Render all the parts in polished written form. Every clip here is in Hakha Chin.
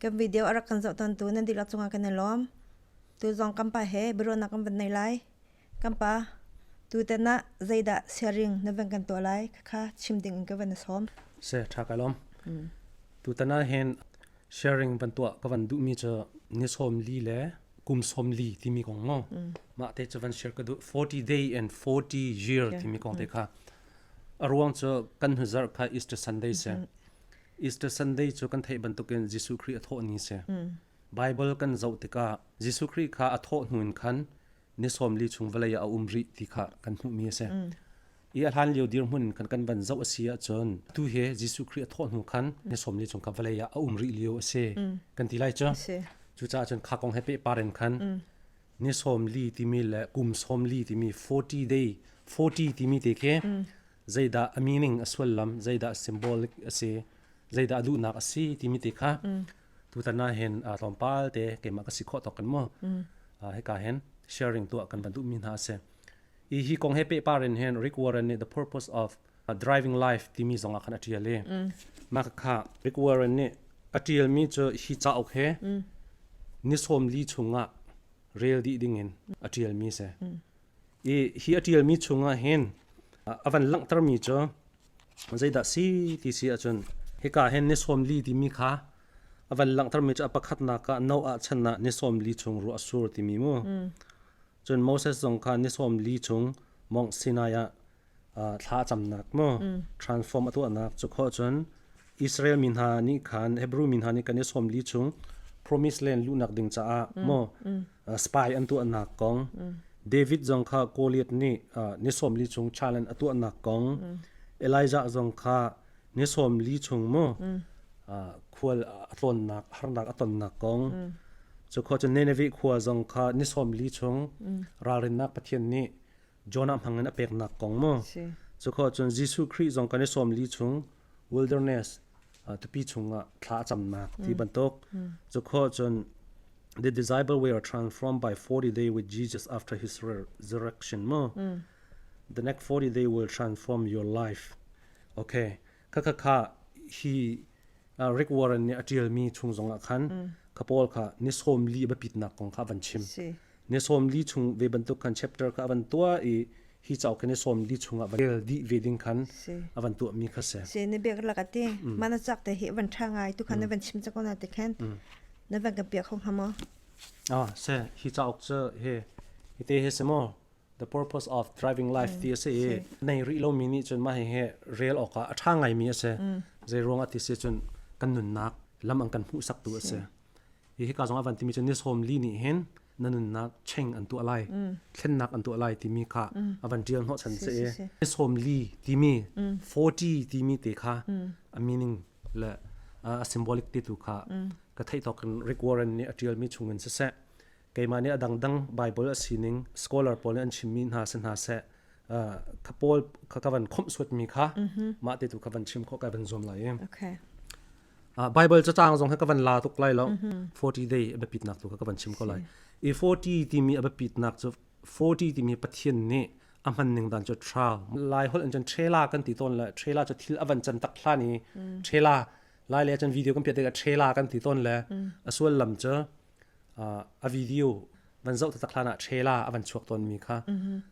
Kan video a rak kan zoh tawntu nan dihlak cungah kan i lawm. Tu zong kan pa he biaruahnak kan van nei lai. Kan pa, tutan ah zeidah sharing na van kan tuah lai khakha chim ding in ka van na sawm. Se tha ka lawm. Tutan ah hin sharing van tuah ka van duhmi cu ni sawm li le kum sawm li timi kong mo. Mah te cu van share ka duh 40 day and 40 year timi kong te kha. A ruang cu kan hnu zarh kha Easter Sunday se. Easter Sunday cu kan theih bantukin Jesuh Khrih a thawh ni si. Bible kan zoh tikah Jesuh Khrih kha a thawh hnu in khan ni 40 chung vawlei ah a um rih ti kha kan hmuhmi a si. I a hlan lio dirhmun in khan kan van zoh a si ahcun tu he Jesuh Khrih a thawh hnu khan ni 40 chung kha vawlei ah a um rih lio a si kan ti lai cu. Cucaah cun kha kong he pehpar in khan ni 40 timi le kum 40 timi 40 day 40 timi te khi zeidah a meaning a sullam zeidah symbolic a si zeidah a duhnak a si timi te kha tutan ah hin tlawmpal te keimah ka si khawh tawk kan mu hika hin sharing tuah kan van duhmi hna a si i hi kong he pehpar in hin Rick Warren nih the purpose of driving life timi zong ah khan a tial i mah kha Rick Warren nih a tialmi cu hi cauk he ni 40 chungah rel dih dingin a tialmi si I hi a ṭialmi chungah hin a van langhtermi cu zeidah si ti si ahcun hika hin ni 40 timi kha a van langhtermi cu a pakhatnak ah Noah chan ah ni 40 chung ruah a sur timi mu. Cun Moses zong kha ni 40 chung Mount Sinai ah thla a camnak mu transform a tuahnak cu khawh cun Israel mi hna nih khan Hebrew mi hna nih kan i 40 chung promise land luhnak ding caah mu spy an tuahnak kong David zong kha Goliath nih ni 40 chung challenge a tuahnak kong Elijah zong kha ni 40 chung mu khual a tlawnnak harnak a tonnak kong cu khua cun Nineveh khua zong kha ni 40 chung ralrinnak Pathian nih Jonah hmang in a peknak kong mu cu khua cun Jesuh Khrih zong kan i 40 chung wilderness tupi chungah thla a camnak ti bantuk cu khua cun the disciple were transformed by 40 day with Jesus after his resurrection mo the next 40 day will transform your life okay kha kha kha hi Rick Warren nih a ṭialmi chung zongah khan kha Paul kha ni 40 a biapitnak kong kha a van chim ni 40 chung ve bantuk khan chapter kha a van tuah i hi cauk hi ni 40 chungah van rel dih ve ding khan a van tuahmi kha si. Si ni bek lak ati mana chak te hi van tha ngai tu khan na van chim chak na te khan na van kan piak khong hamo. Ah se hi cauk cu he hi te he se mo the purpose of driving life ti a si i nei rih lomi nih cun mah hihi rel awkah a ṭha ngaimi a si. Zei ruang ah ti si cun kan nunnak lam an kan hmuhsaktu a si. Hi hika zong a van timi cu ni 40 nih hin na nunnak cheng an tuah lai, thlennak an tuah lai timi kha a van ṭial hnawh chan si i ni 40 timi 40 timi te kha a meaning le a symbolic te tu kha ka theih tawk in Rick Warren nih a ṭialmi chungin siseh keimah nih a dangdang Bible a sining scholar pawl nih an chimmi hna si hna seh kha pawl kha ka van khomh suatmi kha mah te tu kha van chim khawh ka van zuam lai i okay. Bible cacang zong he ka van la tuk lai lo 40 day a biapitnak tu kha ka van chim ko lai i 40 timi a biapitnak cu 40 timi Pathian nih a hman ning dan cu trial lai holh in cun trailer kan ti tawn le trailer cu thil a van can tak hlan i trailer lai le cun video kan piat tikah trailer kan ti tawn le a sual lam cu a video van zoh taktak hlan ah trailer a van chuak tawnmi kha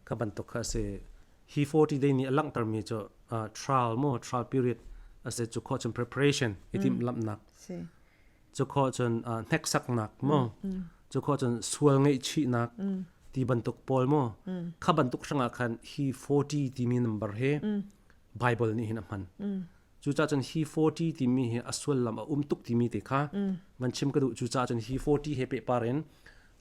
kha bantuk kha a si hi 40 day nih a langhtermi cu trial mo trial period a si cu khawh cun preparation i timhlamhnak cu khawh cun hneksaknak mo cu khawh cun sual ngaihchihnak ti bantuk pawl mo kha bantuk hrangah khan hi 40 timi number hi Bible nih hin a hman Cucaah cun hi 40 timi hi a sullam a um tuk timi te kha van chim ka duh. Cucaah cun hi 40 he pehpar in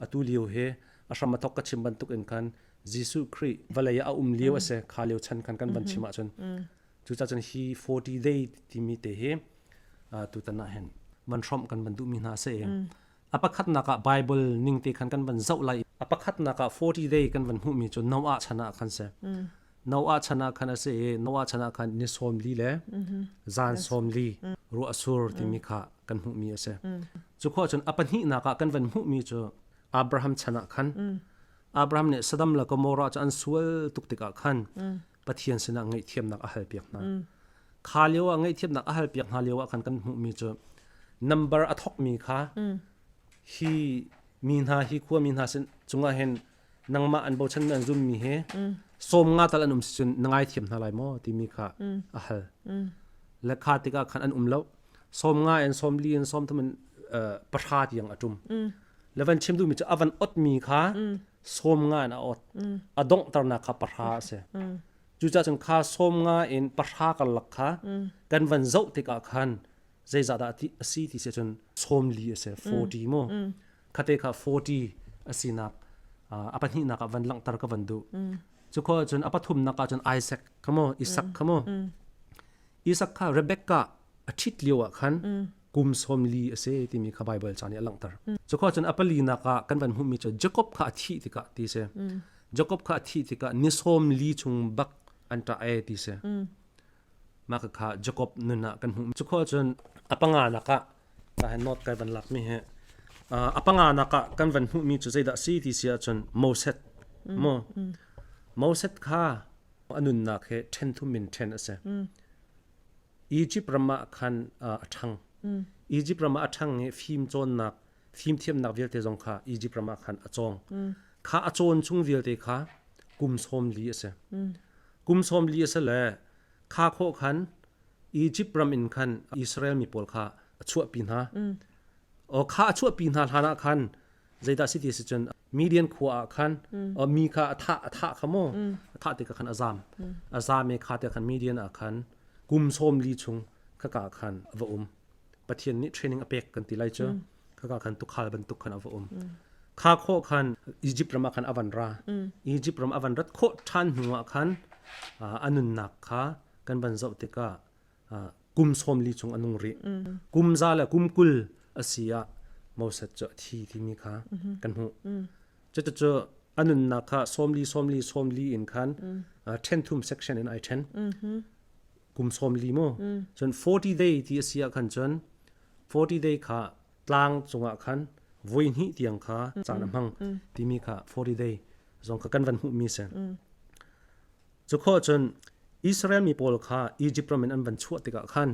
atu lio he a hram a thok ka chim bantuk in khan Jesuh Khrih vawlei ah a um lio a si kha lio chan khan kan van chim ahcun cucaah cun hi 40 day timi te hi tutan ah hin van hrawmh kan van duhmi hna a si i a pakhatnak ah Bible ning te khan kan van zoh lai a pakhatnak ah 40 day kan van hmuhmi cu Noah chan ah khan si Noah chan ah khan a si i Noah chan ah khan ni 40 le zan 40 ruah a sur timi kha kan hmuhmi a si. Cu khawh cun a pahnihnak ah kan van hmuhmi cu Abraham chan ah khan Abraham nih Sodom le Gomorrah cu an sual tuk tikah khan Pathian sinah ngaihthiamnak a halpiak hna. Kha lio ah ngaihthiamnak a halpiak hna lio ah khan kan hmuhmi cu Number a thokmi kha hi mi hna, hi khua mi hna sin cungah hin nangmah an bochan mi, an zum mi he 50 tal an um si cun na ngaithiam hna lai maw timi kha a hal. Le kha tikah khan an um lo. 50 in 40 in 30 in 10 tiang a tum. Le van chim duhmi cu a van ot mi kha 50 in a ot. A donghternak kha 10 a si. Cucaah cun kha 50 in 10 karlak kha kan van zoh tikah khan zeizah dah a si ti si cun 40 a si, 40 mu. Khate kha 40 a sinak a pahnihnak ah van langhter ka van duh. Cu khua cun a pathumnak ah cun Isaac kha mu, Isak kha mu. Isak kha Rebecca a ṭhit lio ah khan kum 40 a si timi kha Bible ca nih a langhter. Cu khua cun a palinak ah kan van hmuhmi cu Jacob kha a thih tikah ti si. Jacob kha a thih tikah ni 40 chung bak an ṭah e ti si. Mah kha Jacob nun ah kan hmuh. Cu khua cun a panganak ah ka he note kai van lakmi hi a panganak ah kan van hmuhmi cu zeidah si ti si ahcun Moses mu. Moses kha a nunnak he ṭhen thum in ṭhen a si. Egypt ram ah khan a ṭhang. Egypt ram ah a ṭhang i fim cawnnak, fimthiamnak vialte zong kha Egypt ram ah khan a cawng. Kha a cawn chung vialte kha kum 40 a si. Kum 40 a si le kha khawh khan Egypt ram in khan Israel mi pawl kha a chuahpi hna. O kha a chuahpi hna hlan ah khan zeidah si ti si cun Midian khua ah khan mi kha a thah, a thah kha mu, a thah tikah khan a zam. A zam i kha te khan Midian ah khan kum 40 chung khaka khan a va um. Pathian nih training a pek kan ti lai cu. Khaka khan tukhal bantuk khan a va um. Kha khawh khan Egypt ram ah khan a van ra. Egypt ram a van rat khawh ṭhan hnu ah khan a nunnak kha kan van zoh tikah kum 40 chung a nung rih. Kum za le kum 20 a si ah Moses cu a thi timi kha kan hmuh. Cucu a nunnak kha 40, 40, 40 in khan ṭhen thum section in ai ṭhen. Kum 40 mu. Cun 40 day ti a si ah khan cun 40 day kha tlang cungah khan voi hnih tiang kha caan a hmang timi kha 40 day zong kha kan van hmuhmi si. Cu khawh cun Israel mi pawl kha Egypt ram in an van chuah tikah khan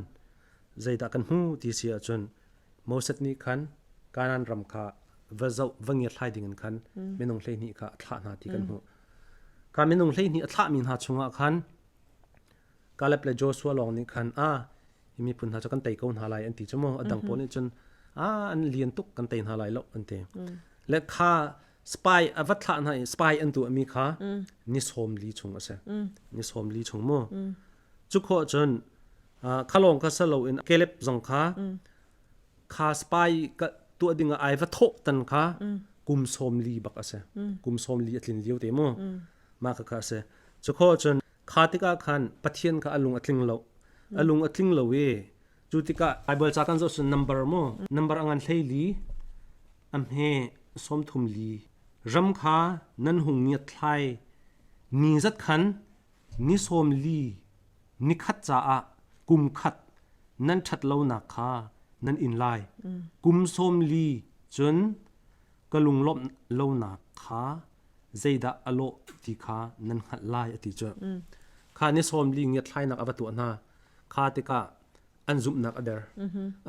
zeidah kan hmu ti si ahcun Moses nih khan Kanaan ram kha va zoh, va ngiathlai ding in khan minung 12 kha a thlah hna ti kan hmuh. Kha minung 12 a thlahmi hna chungah khan Caleb le Joshua lawng nih khan a hi miphun hna cu kan tei ko hna lai an ti cu mu. A dang pawl nih cun a an lian tuk, kan tei hna lai lo an ti. Le kha spy a va thlah hna i spy an tuahmi kha ni 40 chung a si. Ni 40 chung mu. Cu khawh cun khalawng kha salo in Caleb zong kha kha spy ka tuah ding ah ai va thawh tan kha kum 40 bak a si. Kum 40 a tlin lio te mu. Mah kha kha a si. Cu khawh cun kha tikah khan Pathian kha a lung a tling lo. A lung a tling lo i cu tikah Bible ca kan zoh cun number mu, number a ngan 14 a hme 34. Ram kha nan hung ngiat thlai ni zat khan ni 40 ni khat caah kum khat nan ṭhat lonak kha nan in lai. Kum 40 cun ka lunglawmh lonak kha zeidah a lawh ti kha nan hngalh lai a ti cu. Kha ni 40 ngiatthlainak a va tuah hna. Kha tikah an zumhnak a der.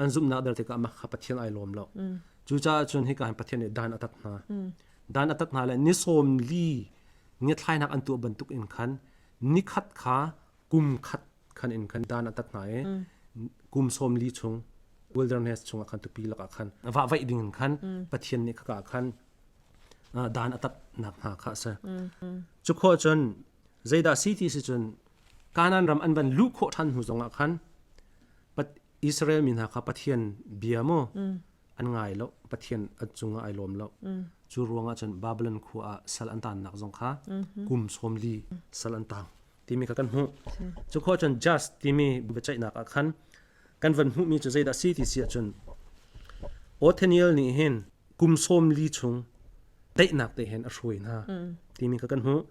An zumhnak a der tikah mah kha Pathian ai lawm lo. Cucaah cun hika hin Pathian nih dan a tat hna. Dan a tat hna le ni 40 ngiatthlainak an tuah bantuk in khan ni khat kha kum khat khan in khan dan a tat hna i kum 40 chung wilderness chungah khan tupi lakah khan vah vaih ding in khan Pathian nih khaka khan dan a tat nak hna kha a si. Cu khawh cun zeidah si ti si cun Kanaan ram an van luh khawh ṭhan hnu zongah khan Israel mi hna kha Pathian bia mu an ngai lo, Pathian an cungah ai lawm lo. Cu ruangah cun Babylon khua ah sal an taannak zong kha kum 40 sal an tang timi kha kan hmuh. Cu khawh cun just timi biaceihnak ah khan kan van hmuhmi cu zeidah si ti si ahcun Othniel nih hin kum 40 chung daihnak te hin a hruai hna timi kha kan hmuh.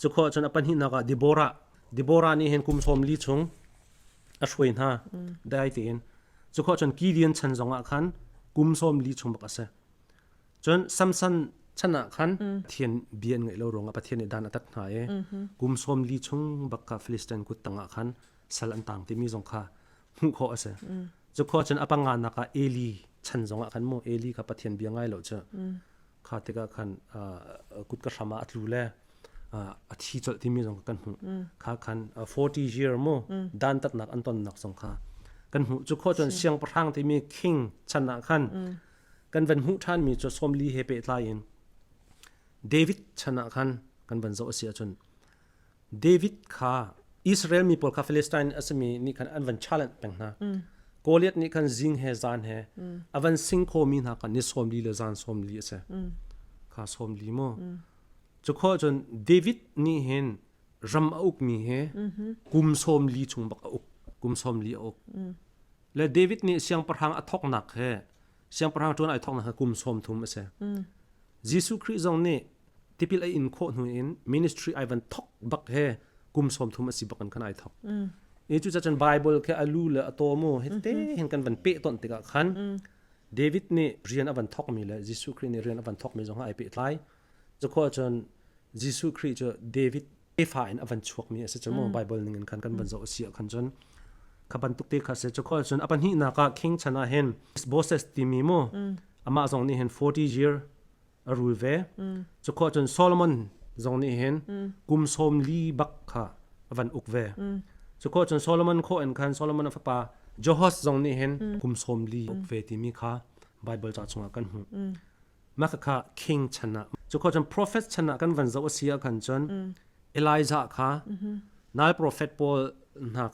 Cu khawh cun a pahnihnak ah Deborah. Deborah nih hin kum 40 chung a hruai hna dai tein. Cu khawh cun Gideon chan zongah khan kum 40 chung bak a si. Cun Samson chan ah khan Pathian bia an ngaih lo ruangah Pathian nih dan a tat hna i kum 40 chung bak kha Philistine kut tangah khan sal an tang timi zong kha hmuh khawh a si. Cu khua cun a panga nak ah Eli chan zong ah khan mu Eli kha Pathian bia ngai lo cu kha tikah khan kut ka hram ah a tlu le a thi colh timi zong kan hmuh. Kha khan 40 year mu dantatnak an tonnak zong kha kan hmuh. Cu khua cun siangpahrang timi king chan ah khan kan van hmuh ṭhanmi cu 40 he pehtlai in David chan ah khan kan van zoh a si ahcun David kha Israel mi pawl kha Philistine a simi nih khan an van challenge peng hna. Goliath nih khan zing he zan he a van sing khomi hna kha ni 40 le zan 40 a si. Kha 40 mu. Cu khawh cun David nih hin ram a ukmi he kum 40 chung bak a uk. Kum 40 a uk. Le David nih siangpahrang a thawknak he siangpahrang ṭuan ai thawknak he kum 30 a si. Jesuh Khrih zong nih tipil a in khawh hnu in ministry ai van thok bak he kum 30 a si bak in khan ai thok. I cu cun Bible khi a lu le a taw mu hi te hin kan van peh ton tikah khan David nih rian a van thok mi le Jesuh Khrih nih rian a van thok mi zong ai pehtlai. Cu cun Jesuh Khrih cu David tefa in a van chuak mi a si cu mu Bible ning in khan kan van zoh a si ah khan cun kha bantuk te kha si cu khol cun a pahnihnak ah King chan ah hin Moses timi mu amah zong nih hin 40 year a rul ve cu khawh cun Solomon zong nih hin kum 40 bak kha a van uk ve cu khawh cun Solomon khawh in khan Solomon a fapa Jehosh zong nih hin kum 40 uk ve timi kha Bible ca chungah kan hmuh mah kha king chan ah cu khawh cun prophet chan ah kan van zoh a si ah khan cun Elijah kha nal prophet pawl hna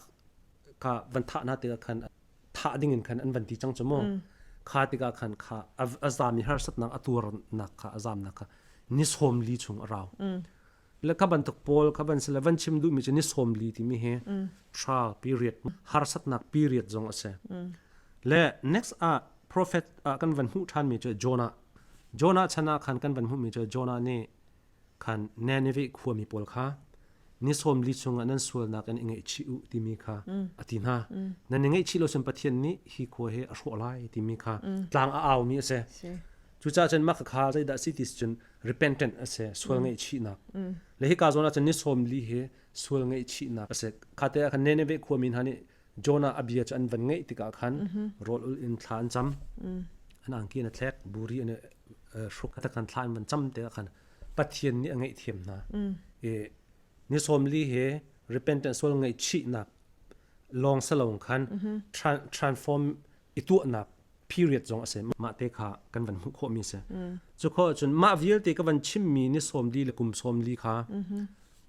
kha van thah hna tikah khan thah ding in khan an van ti cang cu mu kha tikah khan kha a zam i harsatnak a tuarnak kha a zamnak kha ni 40 chung a rau le kha bantuk pawl kha ban sile van chim duhmi cu ni 40 timi hi trial period harsatnak period zong a si le next ah prophet ah kan van hmuh ṭhanmi cu Jonah Jonah chan ah khan kan van hmuhmi cu Jonah nih khan Nineveh khuami pawl kha ni 40 chungah nan sualnak in i ngaihchih u timi kha a ti hna. Nan i ngaihchih lo cun Pathian nih hi khua hi a hrawh lai timi kha tlang a aumi a si. Cucaah cun mah kha zeidah si ti cun repentant a si, sual ngaihchihnak. Le hika zawn ah cun ni 40 hi sual ngaihchihnak a si. Kha te ah khan Nineveh khuami hna nih Jonah a bia cu an van ngaih tikah khan rawl ul in thla an cam. An angki an thlek, buri an hruk khan thla an van cam tikah khan Pathian nih a ngaihthiam hna. I ni 40 he repentance sual ngaihchihnak lawng salong khan transform i tuahnak period zong a si. Mah te kha kan van hmuh khawhmi si. Cu khawh cun mah vialte ka van chimmi ni 40 le kum 40 kha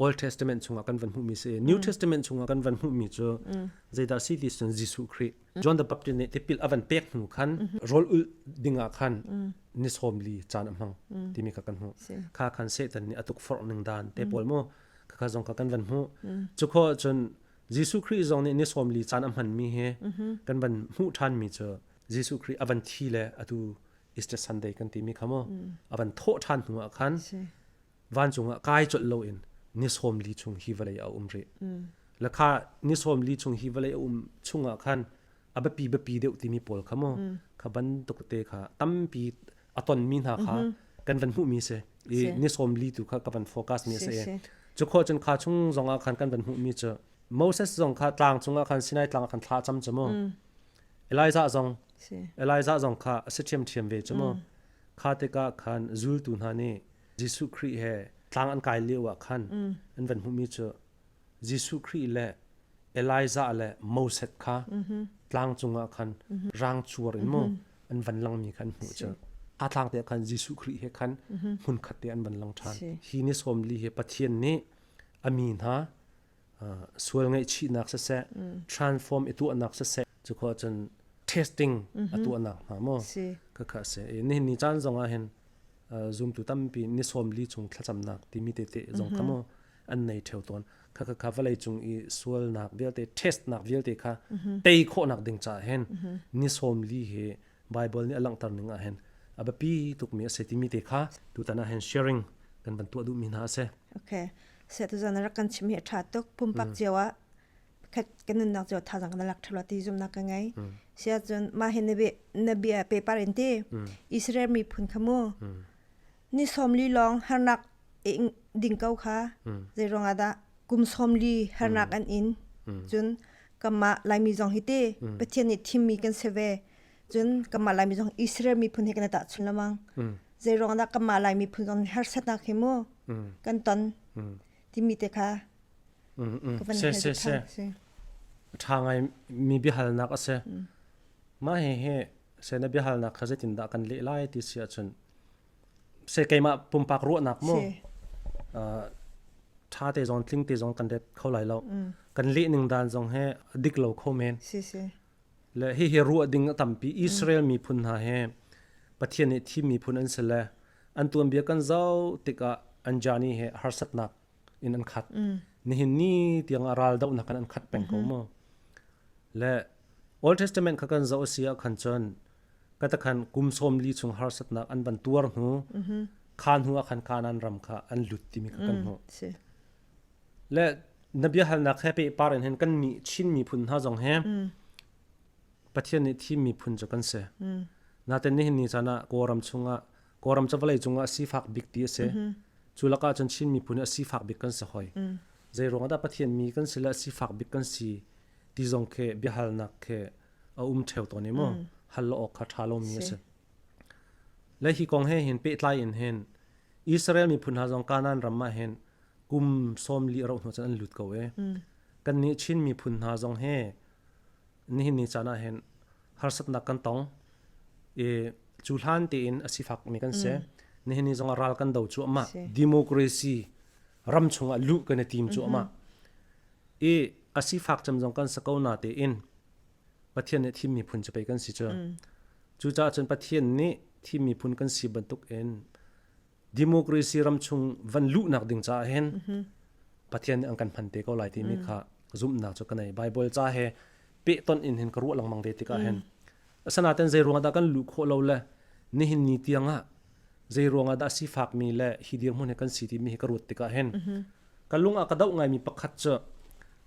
Old Testament chungah kan van hmuhmi si. New Testament chungah kan van hmuhmi cu zeidah si ti cun Jesuh Khrih. John the Baptist nih tipil a van pek hnu khan rawl ulh dingah khan ni 40 caan a hmang timi kha kan hmuh. Kha khan Satan nih a tukforh ning dan te pawl mu kha zong kha kan van hmuh. Cu khawh cun Jesuh Khrih zong nih ni 40 caan a hmanmi hi kan van hmuh ṭhanmi cu Jesuh Khrih a van thi le atu Easter Sunday kan timi kha mu a van thawh ṭhan hnu ah khan vancung ah kai colh loin ni 40 chung hi vawlei a um rih. Le kha ni 40 chung hi vawlei a um chungah khan a biapi biapi deuh timi pawl kha mu kha bantuk te kha tampi a tonmi hna kha kan van hmuhmi si i ni 40 tu kha ka van focus mi a si. Cu khawh cun kha chung zong ah khan kan van hmuhmi cu Moses zong kha tlang cungah khan Sinai tlang ah khan thla cam cu mu. Elijah zong Elijah zong kha a si ṭhiamṭhiam ve cu mu. Kha tikah khan zultu hna nih Jesuh Khrih he tlang an kai lio ah khan an van hmuhmi cu Jesuh Khrih le Elijah le Moses kha tlang cungah khan rang cuar in mu an van langmi kha an hmuh cu a tlang te khan Jesuh Khrih he khan hmun khat te an van lang ṭhan. Hi ni 40 hi Pathian nih a mi hna sual ngaihchihnak siseh transform i tuahnak siseh cu khawh cun testing a tuahnak hna maw ka kha si nihin ni caan zong ah hin zumtu tampi ni 40 chung thlacamnak timi tete zong kha maw an nei theo tawn kha kha kha vawlei cung i sualnak vialte testnak vialte kha tei khawhnak ding caah hin ni 40 hi Bible nih a langhter ning ah hin a biapi tukmi a si timi te kha tutan ah hin sharing kan van tuah duhmi hna a si. Okay. Se tu zan rak kan chim hi a tha tuk pumpak cio ah khat kan nunnak cio thazang kan lak thalo ti zumnak ka ngei. Sia cun ma hi nabi nabia paper in ti Israel miphun kha mu ni 40 lawng harnak ding ko kha zei ruangah dah kum 40 harnak an in cun. Kanmah Laimi zong hi ti Pathian nih thimmi kan si ve. Cun kanmah Laimi zong Israel miphun he kan i tahchun lengmang. Zeiruang dah kanmah Lai miphun zong nih harsatnak hi mu kan ton timi te kha ka van Se hal se se. si. Ṭha ngai mi biahalnak a si. Mah hihi se na biahalnak kha zeitindah kan leh lai ti si ahcun se keimah pumpak ruahnak mu ṭha te zong tling te zong kan ret kho lai lo. Kan leh ning dan zong he dik lo kho men. Si si. Le hihi ruah ding a tampi. Israel miphun hna he Pathian nih thim miphun an si le an tuanbia kan zoh tikah an journey he harsatnak in an khat. Nihin ni tiang ah ral dohnak in an khat peng ko mu. Le Old Testament kha kan zoh a si ah khan cun katakhan kum 40 chung harsatnak an van tuar hnu kha hnu ah khan Kanaan ram kha an lut timi kha kan hmuh. Le na biahalnak he pehpar in hin kan nih Chin miphun hna zong he Pathian nih thim miphun cu kan si. Nain nihin ni caan ah Kawlram chungah Kawlram cu vawlei cungah sifak bik ti a si. Cu lakah cun Chin miphun hi sifak bik kan si hoi. Zei ruangah dah Pathian mi kan si le sifak bik kan si ti zong khi biahalnak khi a um ṭheo tawn i mu. Hal lo awk kha ṭha lomi a si. Le hi kong he hin pehtlai in hin Israel miphun hna zong Kanaan ram ah hin kum 40 a rauh hnu cun an lut ko i kannih Chin miphun hna zong hi nihin ni caan ah hin harsatnak kan tong i cu hlan tein a sifak mi kan si. Nihin ni zong ah ral kan do cuahmah. Democracy ram chungah luh kan i tim cuahmah. I a sifak cem zong kan si ko na tein Pathian nih thim miphun cu pei kan si cu. Cucaah cun Pathian nih thim miphun kan si bantuk in democracy ram chung van luhnak ding caah hin Pathian nih an kan hman te ko lai timi kha zumhnak cu ka nei. Bible ca he pehtonh in hin ka ruah lengmang ve tikah hin asanaten zei ruangah dah kan luh khawh lo le nihin ni tiang ah zei ruangah dah sifakmi le hi dirhmun he kan si timi hi ka ruat tikah hin ka lung ah ka doh ngaimi pakhat cu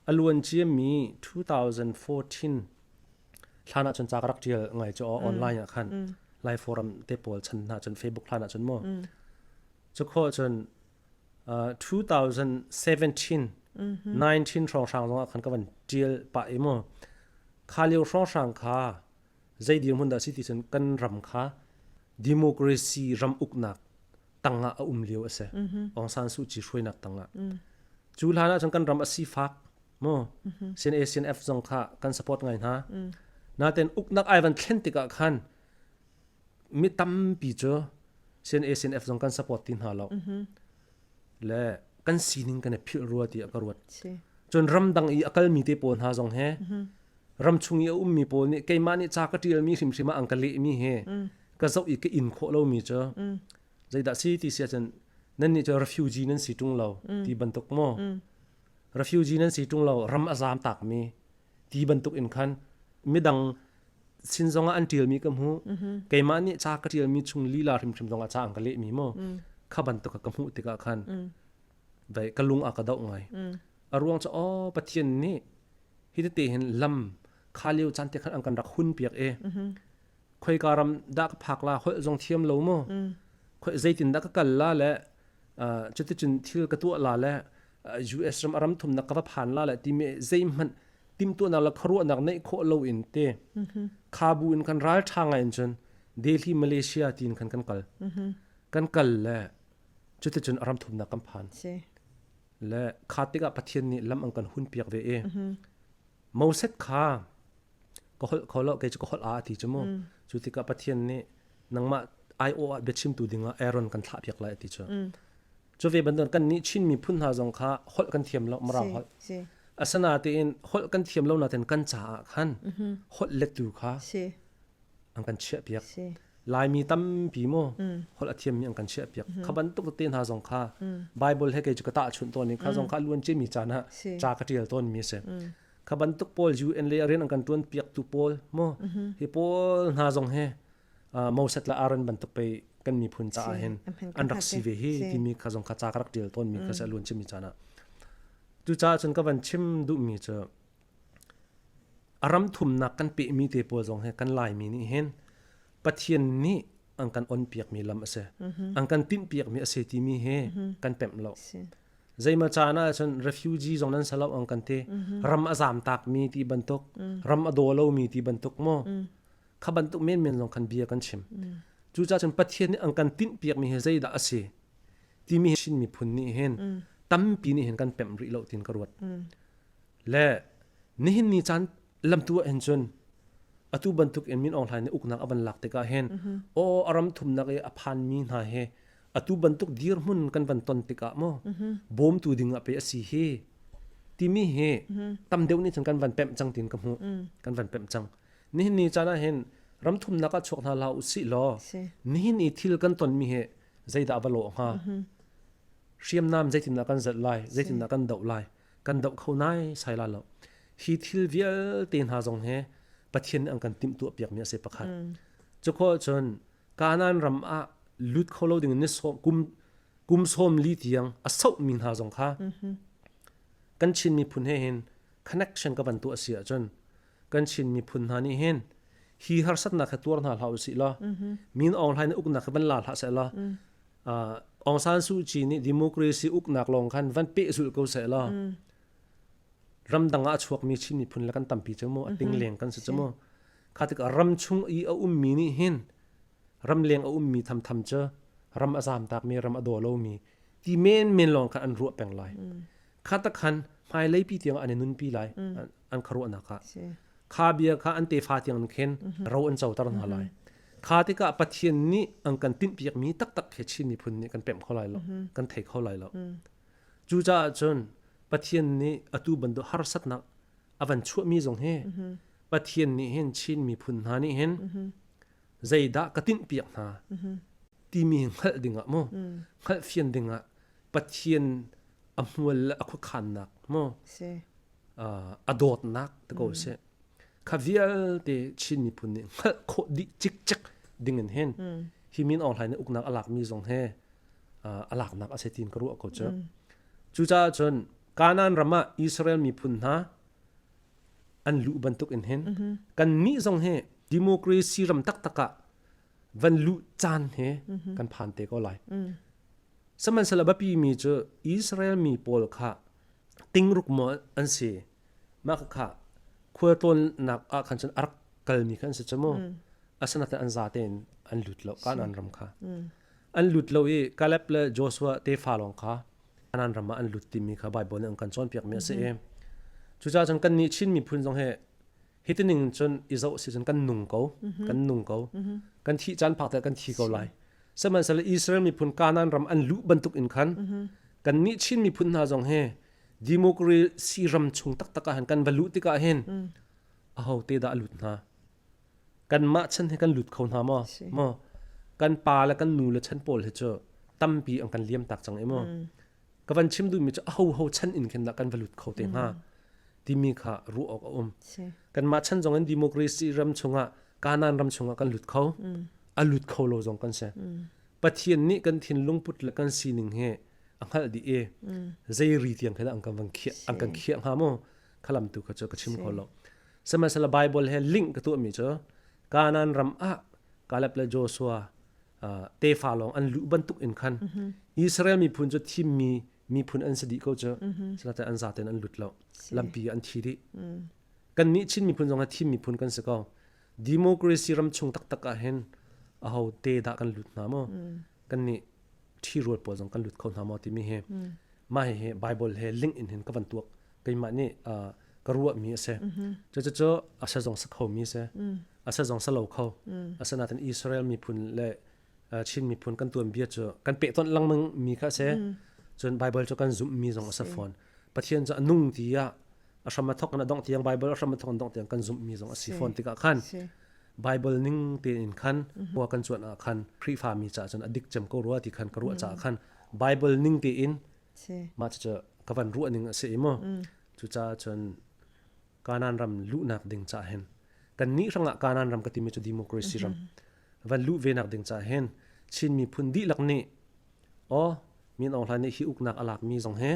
a luan ciami 2014 hlan ah cun ca ka rak tial ngai cu online ah khan Lai forum te pawl chan hna cun Facebook hlan ah cun mu cu kho cun 2017 19 hrawnghrang zong ah khan ka van tial pah i mu kha lio hrawnghrang kha zei dirhmun dah si ti cun kan ram kha democracy ram uknak tangah a um lio a si. Aung San Suu Kyi hruainak tangah. Cu hlan ah cun kan ram a sifak mu CNA CNF zong kha kan support ngai hna. Naten uknak ai van thlen tikah khan mi tampi cu CNA CNF zong kan support ti hna lo. Le kan sining kan i philh rua ti ka ruat. Cun ramdang i a kalmi te pawl hna zong he ram chung i a ummi pawl nih keimah nih ca ka ṭialmi hrimhrim ah an ka lehmi he ka zoh i ka in khawh lomi cu zeidah si ti si ahcun nan nih cu refugee nan si ṭung lo ti bantuk maw refugee nan si ṭung lo ram a zaam takmi ti bantuk in khan midang sin zongah an ṭialmi ka hmu keimah nih ca ka ṭialmi chung lila hrimhrim zongah ca an ka lehmi maw kha bantuk ka hmuh tikah khan dai ka lung a ka doh ngai a ruang cu aw Pathian nih hi tete hin lam kha lio caan te khan an kan rak hun piak e khoika ram dah ka phak la holh zong thiam lo mu khoi zeitin dah ka kal la le cuticun thil ka tuah la le US ram ram thumnak ka va phan la le timi zeihmanh timtuahnak le khuaruahnak neih khawh lo in te kha bu in kan ral tha ngai in cun Delhi Malaysia tiin khan kan kal kan kal le cuticun ram thumnak kan phan le kha tikah Pathian nih lam an kan hun piak ve i Moses kha ka holh kho lo kei cu ka holh a ti cu mu cu tikah Pathian nih nangmah aiawh ah biachimtu dingah Aaron kan thlah piak lai a ti cu cu ve bantuk kan nih Chin miphun hna zong kha holh kan thiam lo Mirang holh asana tein holh kan thiam lo nain kan caah khan holh lettu kha an kan chiah piak Laimi tampi mu holh a thiammi an kan chiah piak kha bantuk te hna zong kha Bible he kei cu ka tahchunh tawn i kha zong kha luan ciami caan ah ca ka ṭial tawn mi a si kha bantuk pawl UN le rian an kan ṭuan piak tu pawl mu hi pawl hna zong he Moses le Aaron bantuk pei kan miphun caah hin an rak si ve hi timi kha zong kha ca ka rak ṭial tawn mi kha si a luan ciami caan ah cucaah cun ka van chim duhmi cu A ram thumnak kan pehmi te pawl zong hi kan Laimi nih hin Pathian nih an kan onpiakmi lam a si. An kan tinhpiakmi a si timi hi kan pemh lo. Zeima caan ah cun refugee zong nan salo ang kan ti. Ram a zam tak mi ti bantuk, ram a daw lo mi ti bantuk mo. Kha bantuk men men zong khan bia kan chim. Cucaah cun Pathian nih an kan tinh piak mi hi zeidah a si timi Chin miphun nih hin tampi nih hin kan pemh rih lo tin ka ruat. Le nihin ni caan lamtu ah hin cun atu bantuk in Min Aung Hlaing nih uknak a van lak tikah hin aw a ram thumnak i a phanmi hna hi atu bantuk dirhmun kan van ton tikah maw bawmtu ding ah pe a si hi timi hi tam deuh nih cun kan van pemh cang tin ka hmuh kan van pemh cang nihin ni caan ah hin ram thumnak ah chuak hna hlah usih law nihin i thil kan tonmi hi zeidah va lawh hnga hriamnam zeitindah kan zalh lai zeitindah kan doh lai kan doh kho nai sai la lo hi thil vialte hna zong he Pathian nih an kan timhtuah piakmi a si pakhat cu khawh cun Kanaan ram ah lut kho lo ding in kum kum 40 tiang a sohmi hna zong kha kan Chin miphun he hin connection ka van tuah si ahcun kan Chin miphun hna nih hin hi harsatnak kha tuar hna hlah usih law Min Aung Hlaing uknak kha van la hlah seh law Aung San Suu Kyi nih democracy uknak lawng khan van pehzulh ko seh law ramdang ah a chuakmi Chin miphun le kan tampi cu mu a ting leng kan si cu mu kha tikah ram chung i a ummi nih hin ramleng a ummi thamtham cu ram a zamtakmi ram a daw lomi ti men men lawng khan an ruah peng lai kha tak khan hmailei pi tiang an i nunpi lai an khuaruahnak ah kha bia kha an tefa tiang khin ro an coter hna lai kha tikah Pathian nih an kan tinhpiakmi taktak he Chin miphun nih kan pemh kho lai lo kan thei kho lai lo cucaah cun Pathian nih atu bantuk harsatnak a van chuahmi zong hi Pathian nih hin Chin miphun hna nih hin zeidah ka tinhpiak hna timi hngalh dingah mu hngalh fian dingah Pathian a hmual le a khuakhannak mu a dawtnak te ko seh kha vialte Chin miphun nih hngalh khawh dih cikcek ding in hin hi Min Aung Hlaing nih uknak a lakmi zong he a laknak a si tiin ka ruah ko cu cucaah cun Kanaan ram ah Israel miphun hna an luh bantuk in hin kan nih zong hi democracy ram taktak ah van luh caan he kan phan te ko lai sihmanhsehlaw biapi mi cu Israel mi pawl kha tingruk maw an si mah kha khualtlawnnak ah khan cun a rak kalmi kha an si cu mu asinain an zate in an lut lo Kanaan ram kha an lut lo i Caleb le Joshua tefa lawng kha Kanaan ram ah an lut timi kha Bible nih an kan cawnpiakmi a si i cucaah cun kannih Chin miphun zong hi hitining cun i zoh si cun kan nung ko kan nung ko kan thih caan phak te kan thi ko lai sihmanhsehlaw Israel miphun Kanaan ram an luh bantuk in khan kannih Chin miphun hna zong hi democracy ram chung taktak ah hin kan va luh tikah hin aho te dah a lut hna kanmah chan hi kan lut kho hna maw maw kan pa le kan nu le chan pawl hi cu tampi an kan liam tak cang i maw ka van chim duhmi cu aho ho chan in khin dah kan va lut kho te hnga timi kha ruah awk a um kanmah chan zong in democracy ram chungah Kanaan ram chungah kan lut kho a lut kho lo zong kan si Pathian nih kan thinlung put le kan sining hi a hngalh dih i zei ri tiang khin an kan van khiah an kan khiah hnga mu khalam tu kha cu ka chim kho lo sihmanhsehlaw Bible he link ka tuahmi cu Kanaan ram ah Caleb le Joshua tefa lawng an luh bantuk in khan Israel miphun cu thimmi miphun an si dih ko cu sinain an zaten an lut lo lampi an thi dih kannih Chin miphun zong hi thim miphun kan si ko democracy ram chung taktak ah hin aho te dah kan lut hna maw kannih ṭhirual pawl zong kan lut kho hna maw timi hi mah hihi Bible he link in hin ka van tuak keimah nih ka ruahmi a si cucu a sa zong sa khomi a si a sa zong sa lo kho asinain Israel miphun le Chin miphun kan tuanbia cu kan pehtonh lengmang mi kha a si cun Bible cu kan zumhmi zong a si fawn Pathian cu a nung ti ah a hram a thok in a dongh tiang Bible a hram a thok in dongh tiang kan zumhmi zong a si fawn tikah khan Bible ning tein khan khua kan cuanh ah khan Khrihfa mi caah cun a dik cem ko rua ti khan ka ruah caah khan Bible ning tein mah cucu ka van ruah ning a si i mu cucaah cun Kanaan ram luhnak ding caah hin kan nih hrangah Kanaan ram ka timi cu democracy ram van luh ve nak ding caah hin Chin miphun dihlak nih aw Min Aung Hlaing nih hi uknak a lakmi zong he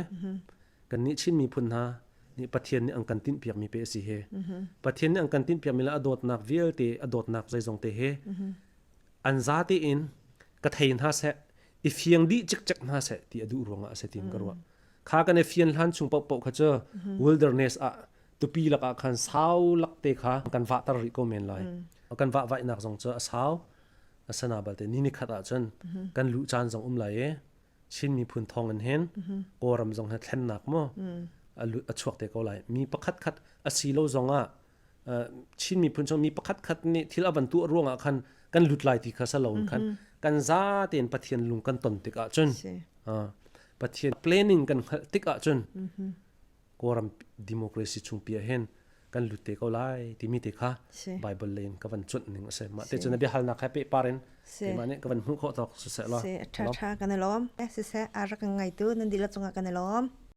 kannih Chin miphun hna nih Pathian nih an kan tinhpiakmi pe a si he Pathian nih an kan tinhpiakmi le a dawtnak vialte a dawtnak zeizong te he an za tein ka thei hna seh i fiang dih cikcek hna seh ti a duh ruangah a si tiin ka ruah. Kha kan i fian hlan chung paohpaoh kha cu wilderness ah tupi lakah khan sau lak te kha kan vahter rih ko men lai. Kan vah vaihnak zong cu a sau. Asana balte ni ni khat ahcun kan luh caan zong um lai i Chin miphun thawng in hin Kawlram zong he thlennak mu a chuak te ko lai. Mi pakhat khat a si lo zong ah Chin miphun chung mi pakhat khat nih thil a van tuah ruangah khan kan lut lai ti kha sa lo in khan kan za tein Pathian lung kan ton tik ahcun Pathian planning kan hngalh tik ahcun Kawlram democracy chungpi ah hin kan lut te ko lai timi te kha Bible lei in ka van cuanh ning a si. Mah te cun biahalnak he pehpar in keimah nih ka van hmuh khawh tawk siseh law. Si, ṭha ṭha kan i lawm. Siseh, a rak kan ngaitu nan dihlak cungah kan i lawm.